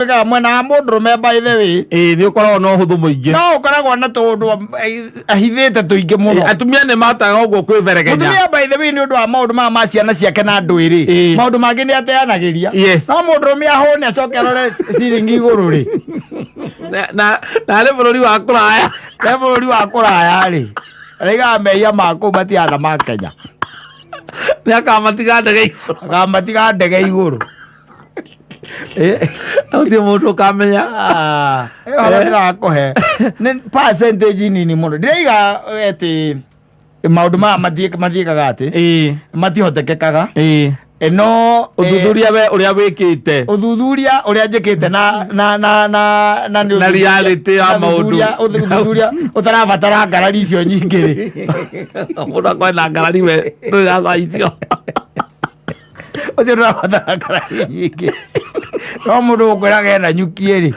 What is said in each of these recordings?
Wĩkaga mwena wa mũndũrũme, by the way. Ĩĩ, nĩ ũkoragwo na ũhũthũ mũingĩ. No ũkoragwo na tũũndũ ahithĩte tũingĩ mũno. Atumia nĩ mataga ũguo kwĩberegenya. Mũtumia, by the way, nĩ ũndũ wa maũndũ maya ma ciana ciake na andũ ĩrĩ, maũndũ mangĩ nĩ ateanagĩria. No mũndũrũme ahũne acoke arore ciringi igũrũ rĩ. Na arĩ bũrũri wa kũraya. Nĩ bũrũri wa kũraya rĩ, araigaga mehia ma kũu matihana ma Kenya. Nĩ akamatiga ndege igũrũ. Akamatiga ndege igũrũ. Ũcio mũndũ ũkamenya. Ah, ĩyo horo ndĩrakũhe nĩ percentage nini mũno. Ndĩraiga atĩ maũndũ maya mathiĩkaga atĩ matihotekekaga. No Ũthuthuria we ũrĩa wĩkĩte. Ũthuthuria ũrĩa njĩkĩte na nĩ Na reality ya na maũndũ. Ũthuthuria ũtarabatara ngarari icio nyingĩ rĩ. Mũndũ akorwo na ngarari, we ndũrĩ na thaa icio. Ũcio ndũrabatara ngarari nyingĩ, no mũndũ ũkwĩraga ena nyuki rĩ,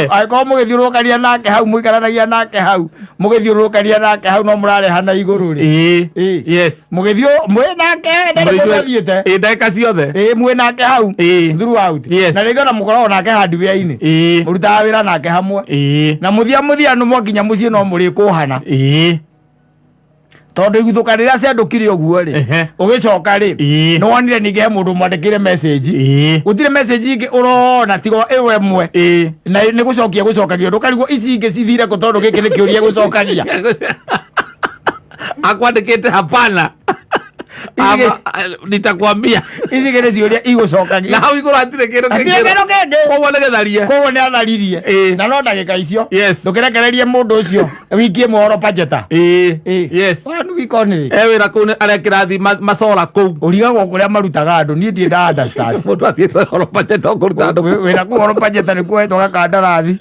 angĩkorwo mũgĩthiũrũrũkania nake hau, mũikaranagia nake hau, mũgĩthiũrũrũkania nake hau, no mũrarehana igũrũ rĩ. Mũgĩthiũ mwĩ nake ndarĩ mũndũ athiĩte. Ĩĩ, ndagĩka ciothe. Ĩĩ, mwĩ nake hau throughout. Na rĩngĩ ona mũkoragwo nake hardware-inĩ, mũrutaga wĩra nake hamwe, na mũthia mũthia nĩ mwakinya mũciĩ no mũrĩkũhana, tondũ iguthũka rĩrĩa ciandũkire ũguo rĩ, ũgĩcoka rĩ, nĩ wonire ningĩ he mũndũ mwandĩkĩre message. Gũtirĩ message ingĩ ũrona tiga ĩwe ĩmwe, na nĩ gũcokia gũcokagia, ndũkarigwo ici ingĩ cithire kũ, tondũ gĩkĩ nĩ kĩũria gũcokagia. Akwandĩkĩte hapana. Nitakwambia. Ici ingĩ nĩ ciũria igũcokagia. Na hau igũrũ hatirĩ kĩndũ. Hatirĩ kĩndũ kĩngĩ. Koguo nĩ gĩtharie. Koguo nĩ atharirie. Na no ndagĩka icio ndũkĩrekererie mũndũ ũcio wiki ĩmwe oro pajeta. Wanu wikoni. E wĩra kũu arekĩra thi macora kũu. Ũrigagwo kũrĩa marutaga andũ, niĩ ndirĩ nda understand. Mũndũ athiĩte oro pajeta kũruta andũ. Wĩra kũu oro pajeta nĩ kuohetwo gakandarathi.